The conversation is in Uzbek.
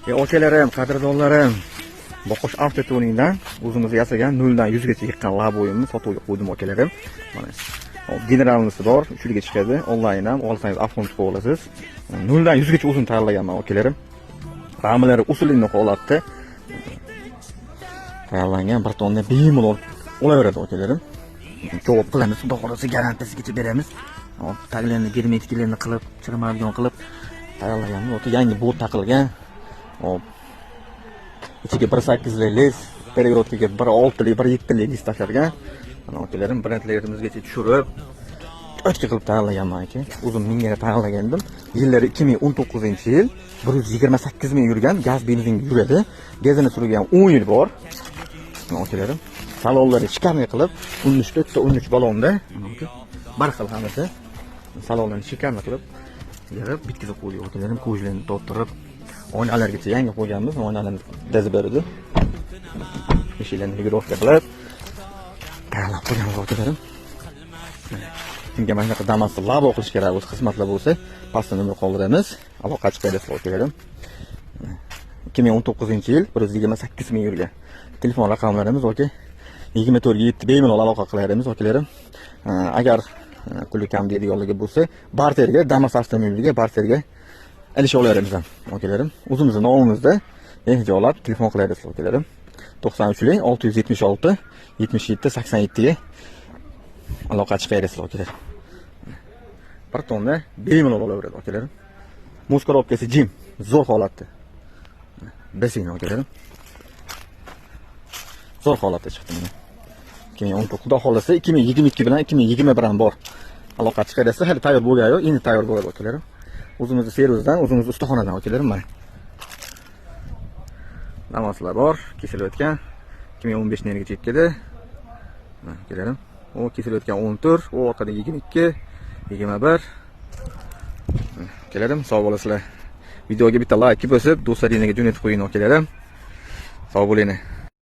Akalarim, qadrdonlarim, Boqosh avtotuningdan o'zimiz yasagan 0 dan 100 gacha yiqqan Laboyimni sotuvga qo'ydim, akalarim. Mana. Hop, генеральный si bor, 3 yilga chiqadi. Onlayn ham olsangiz, оформить qilib olasiz. 0 dan 100 gacha o'zim tayyorlaganman, akalarim. Ramalari usulini holatda tayyorlangan, bir tonna bemalol olaveradi, akalarim. Javob qilamiz, xudo xohlasa, garantiyasigacha beramiz. Hop, taglarini germetiklarni qilib, chirimaydigan qilib tayyorlaganmiz. Ota, yangi bort taqilgan. Hop. Ichiga 1.8 lik лист, перегородка ga 1.6 lik, 1.7 lik лист tashlangan. Mana, akalarim, brendlarimizgacha tushirib, o'tga qilib tayyorlaganman, aka. O'zim mingga tayyorlagandim. Yillari 2019-yil, 128 ming yurgan, gaz, benzinga yuradi. Gazini surgan 10 yil bor. Mana, akalarim, salonlari шикарный qilib, 13 to'rtta 13 balonda, mana, aka, bir xil hammasi. Salonlarni шикарный qilib yig'ib bitkazib qo'ydik, akalarim, кожа larni torttirib, oynalargacha yangi qo'yganmiz, oynalarni dazib berdi. Eshiklarni регулировка qilib tayyorlab qo'yganmiz, akalarim. Kimga mana shunaqa Damasni labo qilish kerak bo'lsa, xizmatlar bo'lsa, pastda nomer qoldiramiz. Aloqa chiqarasizlar, akalarim. 2019-yil, 128 ming yurgan. Telefon raqamlarimiz, aka, 24 ga 7 bemalol aloqa qilaveramiz, akalarim. Agar puli kam deydiganligi bo'lsa, barterga, Damas avtomobiliga barterga ilisha olaveramiz ham, akalarim. O'zimizni nomimizda behijolat telefon qilaverasizlar, akalarim. 93 676 77 87 ga aloqa chiqaverasizlar, akalar. Bir tonna bemalol olaveradi, akalarim. Muz коробка si jim, zo'r holatda. Besing, akalarim. Zo'r holatda chiqdi mana. 2019, xudo xohlasa, 2022 bilan 2021 ham bor. Aloqa chiqarasiz, hali tayyor bo'lgani yo'q, endi tayyor bo'ladi, akalarim. O'zimizni servisdan, o'zimizni ustaxonadan, akalarim, mana. Damaslar bor, kesilayotgan 2015 nerga chekkada. Mana, akalarim. U kesilayotgan 14, u orqada 22, 21. Akalarim, sog' bo'lasizlar. Videoga bitta like bosib, do'stlaringizga jo'natib qo'ying, akalarim. Sog' bo'linglar.